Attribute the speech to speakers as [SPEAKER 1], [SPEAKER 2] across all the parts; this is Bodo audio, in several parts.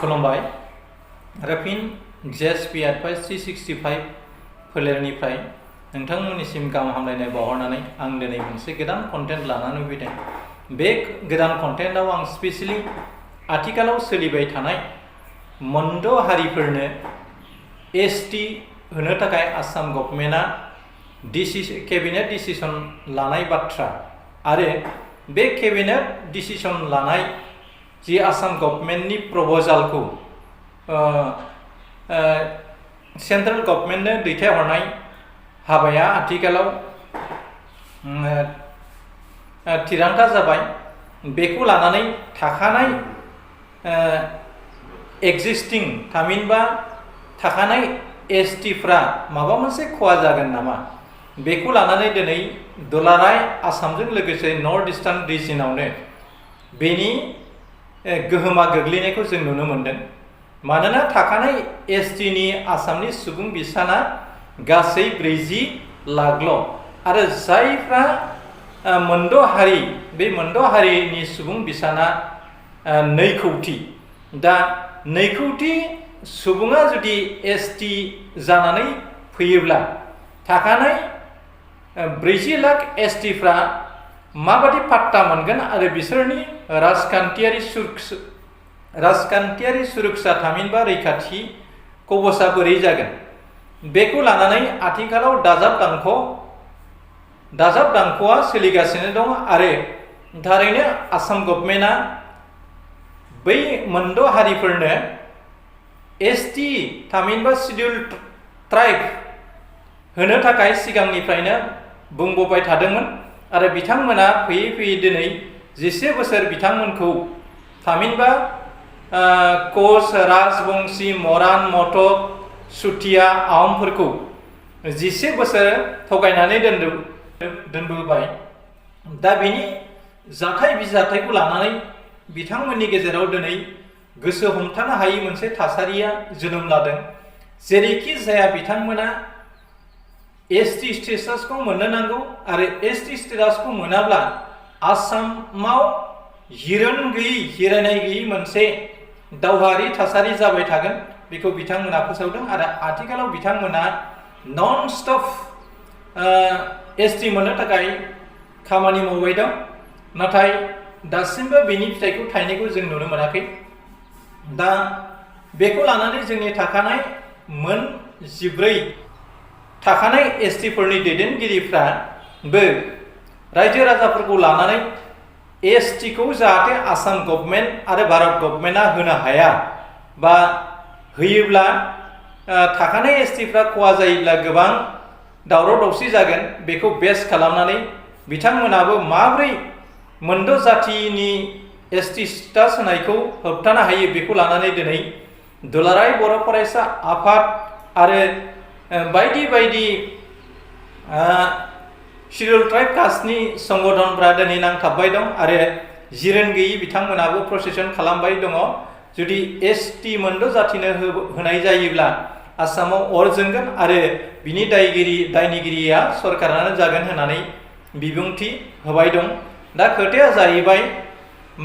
[SPEAKER 1] खुलुमबाय आरो फिन JSP Advice 365 फोलेरनिफ्राय नोंथांमोननिसिम गाहाम हामलायनाय बावहरनानै आं दिनै मोनसे गोदान कन्टेन्ट लानानै फैदों। बे गोदान कन्टेन्टआव आं स्पेशली आथिखालाव सोलिबाय थानाय मोनद' हारिफोरनो ST होनो थाखाय आसाम गभर्नमेन्टआ केबिनेट डिसिसन लानाय बाथ्रा आरो बे केबिनेट डिसिसन लानाय जि आसाम गभर्नमेन्टनि प्रप'जालखौ सेन्ट्रेल गभर्नमेन्टनो दैथायहरनाय हाबाया आथिखालाव थिरांथा जाबाय। बेखौ लानानै थाखानाय एक्जिस्टिं थामहिनबा थाखानाय STफ्रा माबा मोनसे खहा जागोन नामा, बेखौ लानानै दिनै दुलाराय आसामजों लोगोसे नर्थ इस्टार्न रिजनावनो बेनि गोहोमा गोग्लैनायखौ जों नुनो मोनदों। मानोना थाखानाय STनि आसामनि सुबुं बिसाना गासै 40 लाखल' आरो जायफ्रा मोनद' हारि, बे मोनद' हारिनि सुबुं बिसाना 2 कौटि। दा 2 कौटि सुबुङा जुदि ST जानानै फैयोब्ला थाखानाय 40 लाख STफ्रा माबादि पाट्टा मोनगोन आरो बिसोरनि राजखान्थियारि सुरक्षा थामहिनबा रैखाथि कबचा बोरै जागोन, बेखौ लानानै आथिखालाव दाजाब दानख'आ सोलिगासिनो दं। आरो थारैनो आसाम गभर्नमेन्टआ बै मोनद' हारिफोरनो ST थामहिनबा शिड्युल ट्राइब होनो थाखाय सिगांनिफ्रायनो बुंबोबाय थादोंमोन आरो बिथांमोना फैयै फैयै दिनै 10 बोसोर बिथांमोनखौ थामहिनबा कच, राजबंशी, मरान, मटक, सुथिया, आहमफोरखौ 10 बोसोर थगायनानै दोनबोबाय। दा बेनि जाथाय बिजाथायखौ लानानै बिथांमोननि गेजेराव दिनै गोसो हमथानो हायै मोनसे थासारिया जोनोम लादों। जेरैखि जाया बिथांमोना ST स्टेटासखौ मोननो नांगौ आरो ST स्टेटासखौ मोनाब्ला आसामाव जिरायनाय गैयै मोनसे दावहारि थासारि जाबाय थागोन, बेखौ बिथांमोना फोसावदों। आरो आथिखालाव बिथांमोना नन स्टप ST मोननो थाखाय खामानि मावबाय दं, नाथाय दासिमबो बेनि फिथाइखौ थायनायखौ जों नुनो मोनाखै। दा बेखौ लानानै जोंनि थाखानाय मोन 14 थाखानाय STफोरनि दैदेनगिरिफ्राबो रायजो राजाफोरखौ लानानै STखौ जाहाथे आसाम गभर्नमेन्ट आरो भारत गभर्नमेन्टआ होनो हाया, बा होयोब्ला थाखानाय STफ्रा खहा जायोब्ला गोबां दावराव दावसि जागोन, बेखौ बेस खालामनानै बिथांमोनाबो माब्रै मोनद' जातिनि ST स्टेटास होनायखौ होबथानो हायो, बेखौ लानानै दिनै दुलाराय बर' फरायसा आफाद आरो बायदि शिड्युल ट्राइब कास्टनि संगठनफ्रा दिनै नांथाबबाय दं आरो जिरन गैयै बिथांमोनाबो प्रसेसन खालामबाय दङ। जुदि ST मोनद' जातिनो होनाय जायोब्ला आसामाव अर जोंगोन आरो बिनि दायनिगिरिया सरकारानो जागोन होननानै बिबुंथि होबाय दं। दा खोथाया जाहैबाय,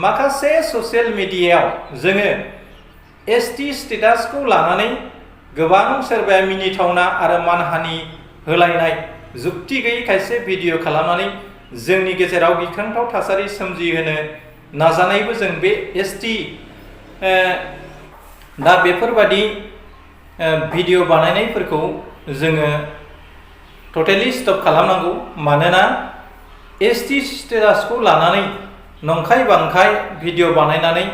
[SPEAKER 1] माखासे ससियेल मिडियायाव जोङो ST स्टेटासखौ लानानै गोबां सोरबाया मिनिथावना आरो मानहानि होलायनाय जुक्ति गैयै खायसे भिडिअ खालामनानै जोंनि गेजेराव गिख्रंथाव थासारि सोमजिहोनो नाजानायबो जों बे ST दा बेफोरबादि भिडिअ बानायनायफोरखौ जोङो टटेलि स्टप खालामनांगौ। मानोना ST स्टेटासखौ लानानै नंखाय बांखाय भिडिअ बानायनानै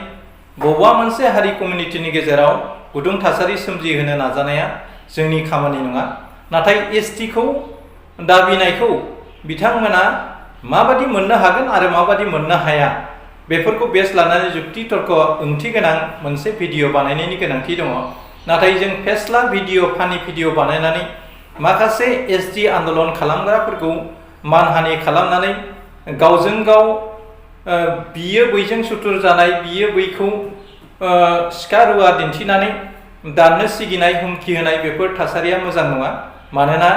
[SPEAKER 1] बबेबा मोनसे हारि कमिउनिटिनि गेजेराव गुदुं थासारि सोमजिहोनो नाजानाया जोंनि खामानि नङा। नाथाय STखौ दाबिनायखौ बिथांमोना माबादि मोननो हागोन आरो माबादि मोननो हाया, बेफोरखौ बेस लानानै जुक्ति तर्क ओंथि गोनां मोनसे भिडिअ बानायनायनि गोनांथि दङ। नाथाय जों फेस्ला भिडिअ, फानि भिडिअ बानायनानै माखासे ST आन्दलन खालामग्राफोरखौ मानहानि खालामनानै गावजों गाव बियो बैजों सुथुर जानाय, बियो बैखौ सिखा रुवा दिन्थिनानै दाननो सिगिनाय, हुमखि होनाय, बेफोर थासारिया मोजां नङा। मानोना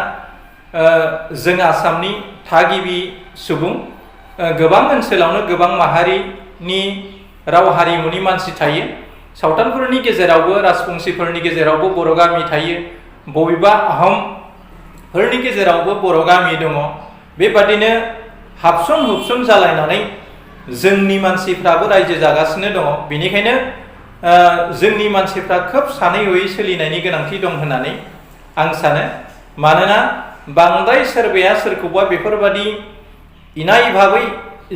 [SPEAKER 1] जों आसामनि थागिबि सुबुं, गोबां ओनसोलावनो गोबां माहारिनि राव हारिमुनि मानसि थायो। सावथालफोरनि गेजेरावबो राजबंशीफोरनि गेजेरावबो बर' गामि थायो, बबेबा आहमफोरनि गेजेरावबो बर' गामि दङ। बेबादिनो हाबसन हुबसन जालायनानै जोंनि मानसिफ्राबो रायजो जागासिनो दङ। बेनिखायनो जोंनि मानसिफ्रा खोब सानै हयै सोलिनायनि गोनांथि दं होननानै आं सानो। मानोना बांद्राय सोरबाया सोरखौबा बेफोरबादि इनाय भाबै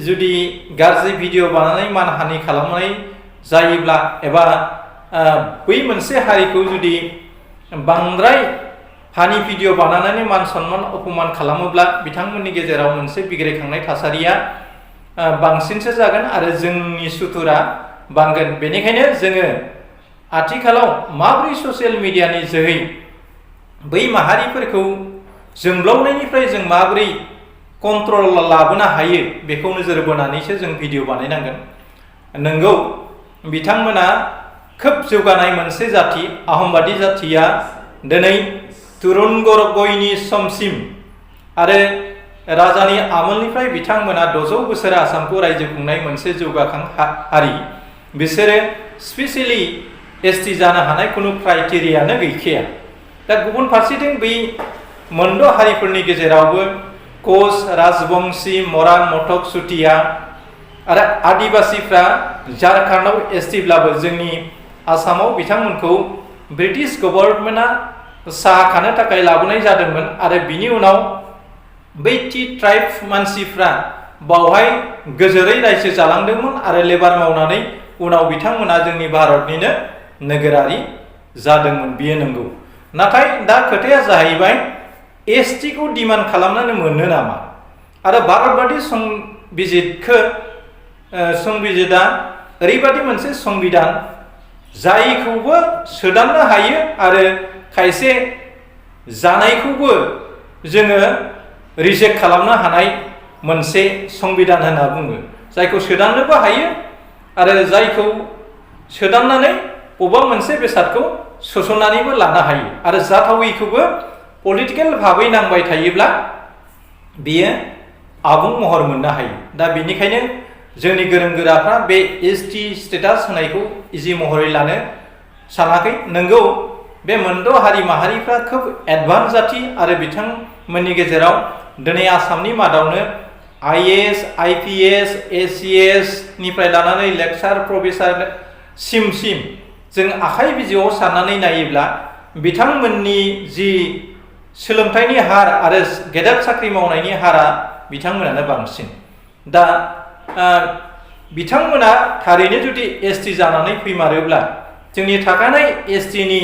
[SPEAKER 1] जुदि गाज्रि भिडिअ बानायनानै मानहानि खालामनाय जायोब्ला एबा बै मोनसे हारिखौ जुदि बांद्राय फानि भिडिअ बानायनानै मान सन्मान अपमान खालामोब्ला बिथांमोननि गेजेराव मोनसे बिग्रायखांनाय थासारिया बांसिनसो जागोन आरो जोंनि सुथुरा बांगोन। बेनिखायनो जोङो आथिखालाव माबोरै ससियेल मिडियानि जोहै बै माहारिफोरखौ जोंब्लावनायनिफ्राय जों माबोरै कन्ट्रल लाबोनो हायो बेखौ नोजोर बोनानैसो जों भिडिअ बानायनांगोन। नंगौ, बिथांमोना खोब जौगानाय मोनसे जाथि, आहमबादि जाथिया दिनै तुरुन गगैनि समसिम आरो राजानि आमोलनिफ्राय बिथांमोना 600 बोसोर आसामखौ रायजो खुंनाय मोनसे जौगाखां हारि। बिसोरो स्पेसियेलि एसटि जानो हानाय खुनु क्राइटेरियानो गैखाया। दा गुबुन फारसेथिं बै मोनद' हारिफोरनि गेजेरावबो कच, राजबंशी, मरान, मटक, चुटिया आरो आदिबासीफ्रा झारखंडआव एसटिब्लाबो जोंनि आसामाव बिथांमोनखौ ब्रिटिश गभर्नमेन्टआ साहा खानो थाखाय लाबोनाय जादोंमोन आरो बिनि उनाव बै टि ट्राइब मानसिफ्रा बावहाय गोजोरै रायजो जालांदोंमोन आरो लेबार मावनानै उनाव बिथांमोना जोंनि भारतनिनो नोगोरारि जादोंमोन। बियो नंगौ। नाथाय दा खोथाया जाहैबाय एसटिखौ डिमान्ड खालामनानै मोनो नामा? आरो भारतबादि संबिजिदा ओरैबादि मोनसे संबिधान जायखौबो सोदांनो हायो आरो खायसे जानायखौबो जोङो रिजेक्ट खालामनो हानाय मोनसे संबिधान होनना बुङो। जायखौ सोदांनोबो हायो आरो जायखौ सोदांनानै बबेबा मोनसे बेसादखौ सोसननानैबो लानो हायो आरो जाथावैखौबो पलिटिकेल भाबै नांबाय थायोब्ला बियो आबुं महर मोननो हायो। दा बेनिखायनो जोंनि गोरों गोराफ्रा बे एसटि स्टेटास होनायखौ इजि महरै लानो सानाखै। नंगौ, बे मोनद' हारि माहारिफ्रा खोब एडभान्स जाथि आरो बिथांमोननि गेजेराव दिनै आसामनि मादावनो IAS, IPS, ACS निफ्राय लानानै लेक्सार प्रफेसारसिम जों आखाइ बिजौआव साननानै नायोब्ला बिथांमोननि जि सोलोंथाइनि हार आरो गेदेर साख्रि मावनायनि हारा बिथांमोनानो बांसिन। दा बिथांमोना थारैनो जुदि एसटि जानानै फैमारोब्ला जोंनि थाखानाय एसटिनि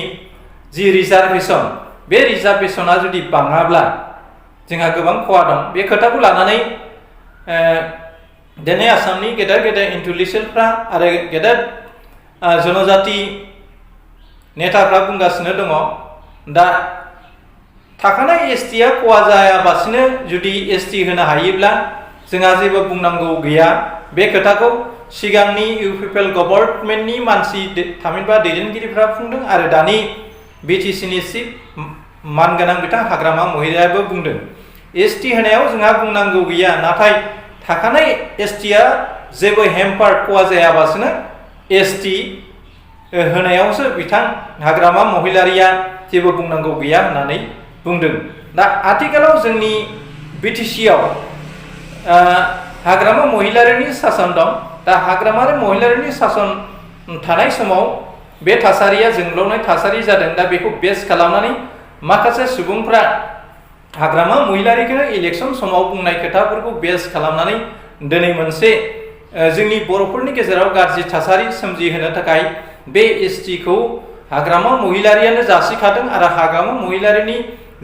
[SPEAKER 1] जि रिजार्भेसन, बे रिजार्भेसना जुदि बाङाब्ला जोंहा गोबां खहा दं। बे खोथाखौ लानानै दिनै आसामनि गेदेर गेदेर इन्टेलेक्सुवेलफ्रा आरो गेदेर जनजाति नेताफ्रा बुंगासिनो दङ। दा थाखानाय एसटिया खहा जायाबासिनो जुदि एसटि होनो हायोब्ला जोंहा जेबो बुंनांगौ गैया। बे खोथाखौ सिगांनि इउपिपिएल गभर्नमेन्टनि मानसि थामहिनबा दैदेनगिरिफ्रा बुंदों आरो दानि बिटिसिनि चिफ मानगोनां बिथां हाग्रामा महिलायाबो बुंदों। एसटि होनायाव जोंहा बुंनांगौ गैया, नाथाय थाखानाय एसटिया जेबो हेम्पार खहा जायाबासिनो एसटि होनायावसो बिथां हाग्रामा महिलारिया जेबो बुंनांगौ गैया होननानै बुंदों। दा आथिखालाव जोंनि बिटिसिआव हाग्रामा महिलारिनि सासन दं। दा हाग्रामा महिलारिनि सासन थानाय समाव बे थासारिया जोंब्लावनाय थासारि जादों। दा बेखौ बेस खालामनानै माखासे सुबुंफ्रा हाग्रामा महिलारिखौ इलेक्सन समाव बुंनाय खोथाफोरखौ बेस खालामनानै दिनै मोनसे जोंनि बर'फोरनि गेजेराव गाज्रि थासारि सोमजिहोनो थाखाय बे एसटिखौ हाग्रामा महिलारियानो जासिखादों आरो हाग्रामा महिलारिनि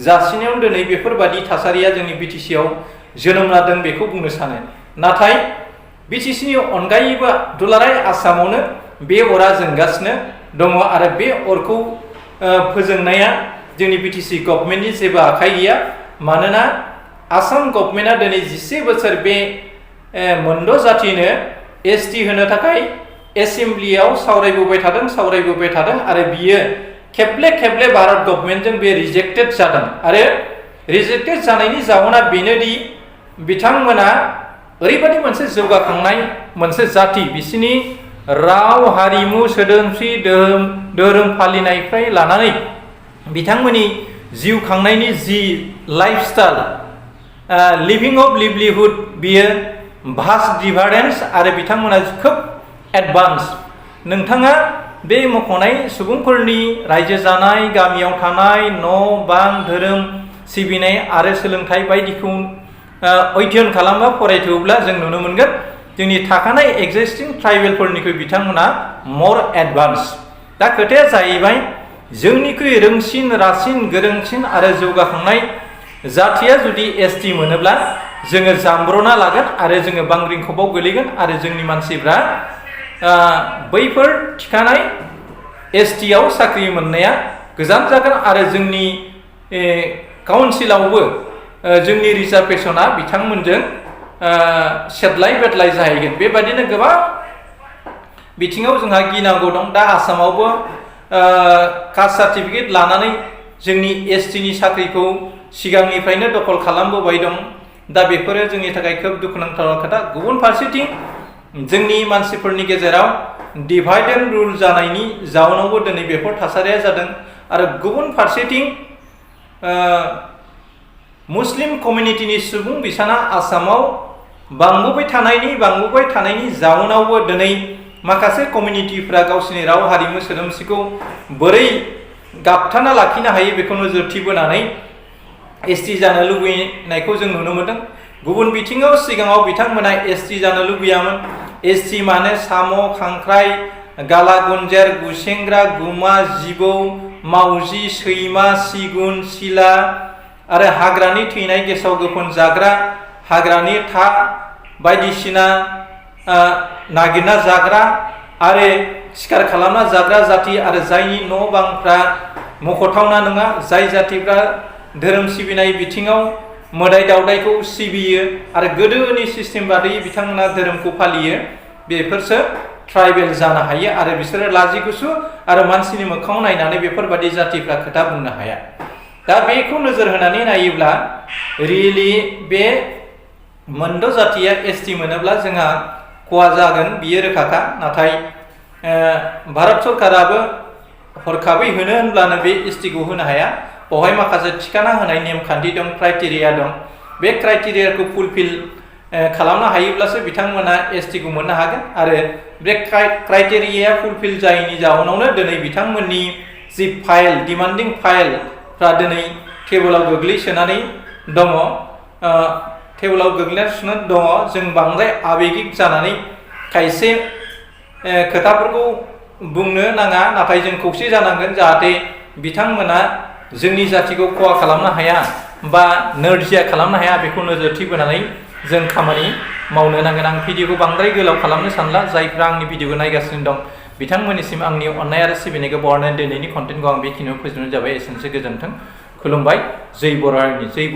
[SPEAKER 1] जासिनायाव दिनै बेफोरबादि थासारिया जोंनि बिटिसिआव जोनोम जादों बेखौ बुंनो सानो। नाथाय बिटिसिनि अनगायैबो दुलाराय आसामावनो बे अरा जोंगासिनो दङ आरो बे अरखौ फोजोंनाया जोंनि बिटिसि गभर्नमेन्टनि जेबो आखाइ गैया। मानोना आसाम गभर्नमेन्टआ दिनै 11 बोसोर बे मोनद' जाथिनो एसटि होनो थाखाय एसेम्ब्लियाव सावरायबोबाय थादों आरो बियो खेबले खेबले भारत गभर्नमेन्टजों बे रिजेक्टेड जादों। आरो रिजेक्टेड जानायनि जाहोना बेनोदि बिथांमोना ओरैबायदि मोनसे जौगाखांनाय मोनसे जाथि, बिसिनि राव हारिमु सोदोमस्रि धोरोम फालिनायनिफ्राय लानानै बिथांमोननि जिउ खांनायनि जि लाइफस्टाइल लिभिं अफ लिभलिहुड बियो भास्ट डिफारेन्स आरो बिथांमोना खोब एडभान्स। नोंथाङा बे मख'नाय सुबुंफोरनि रायजो जानाय, गामियाव थानाय, न' बां, धोरोम सिबिनाय आरो सोलोंथाइ बायदिखौ अध्ययन खालामबा फरायथोब्ला जों नुनो मोनगोन जोंनि थाखानाय एक्जिस्टिं ट्राइबेलफोरनिख्रुइ बिथांमोना मर एडभान्स। दा खोथाया जाहैबाय जोंनिख्रुइ रोंसिन, रासिन, गोरोंसिन आरो जौगाखांनाय जाथिया जुदि एसटि मोनोब्ला जोङो जामब्रना लागोन आरो जोङो बांग्रिं खफाव गोलैगोन आरो जोंनि मानसिफ्रा बैफोर थिखानाय एसटिआव साख्रि मोननाया गोजान जागोन आरो जोंनि काउन्सिलावबो जोंनि रिजार्भेसना बिथांमोनजों सेदलाय बेदलाय जाहैगोन। बेबायदिनो गोबां बिथिङाव जोंहा गिनांगौ दं। दा आसामावबो कास्ट सार्टिफिकेट लानानै जोंनि एसटिनि साख्रिखौ सिगांनिफ्रायनो दखल खालामबोबाय दं। दा बेफोरो जोंनि थाखाय खोब दुखुनांथाव खोथा। गुबुन फारसेथिं जोंनि मानसिफोरनि गेजेराव डिभाइड एन्ड रुल जानायनि जाउनावबो दिनै बेफोर थासारिया जादों आरो गुबुन फारसेथिं मुस्लिम कमिउनिटिनि सुबुं बिसाना आसामाव बांबोबाय थानायनि जाउनावबो दिनै माखासे कमिउनिटिफ्रा गावसोरनि राव हारिमु सोदोमस्रिखौ बोरै गाबथाना लाखिनो हायो बेखौ नोजोर थिबोनानै एसटि जानो लुबैनायखौ जों नुनो मोनदों। गुबुन बिथिङाव सिगाङाव बिथांमोना एसटि जानो लुबैयामोन। एसटि माने साम', खांख्राइ, गाला गुन्जेर, गुसेंग्रा, गुमा, जिबौ, मावजि, सैमा, सिगुन, सिला आरो हाग्रानि थैनाय गेसाव गोफोन जाग्रा, हाग्रानि था बायदिसिना नागिरना जाग्रा आरो सिखार खालामना जाग्रा जाथि आरो जायनि न' बांफ्रा मख'थावना नङा, जाय जाथिफ्रा धोरोम सिबिनाय बिथिङाव मोदाय दावदायखौ सिबियो आरो गोदोनि सिस्टेम बादियै बिथांमोना धोरोमखौ फालियो, बेफोरसो ट्राइबेल जानो हायो आरो बिसोरो लाजि गुसु आरो मानसिनि मोखाङाव नायनानै बेफोरबादि जातिफ्रा खोथा बुंनो हाया। दा बेखौ नोजोर होनानै नायोब्ला रियेलि बे मोनद' जातिया एसटि मोनोब्ला जोंहा खहा जागोन बियो रोखाखा। नाथाय भारत सरकाराबो हरखाबै होनो होनब्लानो बे एसटिखौ होनो हाया। बेवहाय माखासे थिखाना होनाय नेमखान्थि दं, क्राइटेरिया दं। बे क्राइटेरियाखौ फुलफिल खालामनो हायोब्लासो बिथांमोना एसटिखौ मोननो हागोन आरो बे क्राइटेरियाया फुलफिल जायैनि जाउनावनो दिनै बिथांमोननि जि फाइल, डिमान्डिं फाइलफ्रा दिनै टेबोलाव गोग्लैसोनानै दङ। जों बांद्राय आबेगिक जानानै खायसे खोथाफोरखौ बुंनो नाङा, नाथाय जों खौसे जानांगोन जाहाथे बिथांमोना जोंनि जातिखौ खहा खालामनो हाया बा नोरजिया खालामनो हाया, बेखौ नोजोर थिबोनानै जों खामानि मावनो नांगोन। आं भिडिअखौ बांद्राय गोलाव खालामनो सानला। जायफ्रा आंनि भिडिअखौ नायगासिनो दं बिथांमोननिसिम आंनि अननाय आरो सिबिनायखौ बावहरनानै दिनैनि कन्टेन्टखौ आं बेखिनियाव फोजोबनाय जाबाय। एसेनोसै, गोजोन्थों, खुलुमबाय। जै बर' हारिनि जै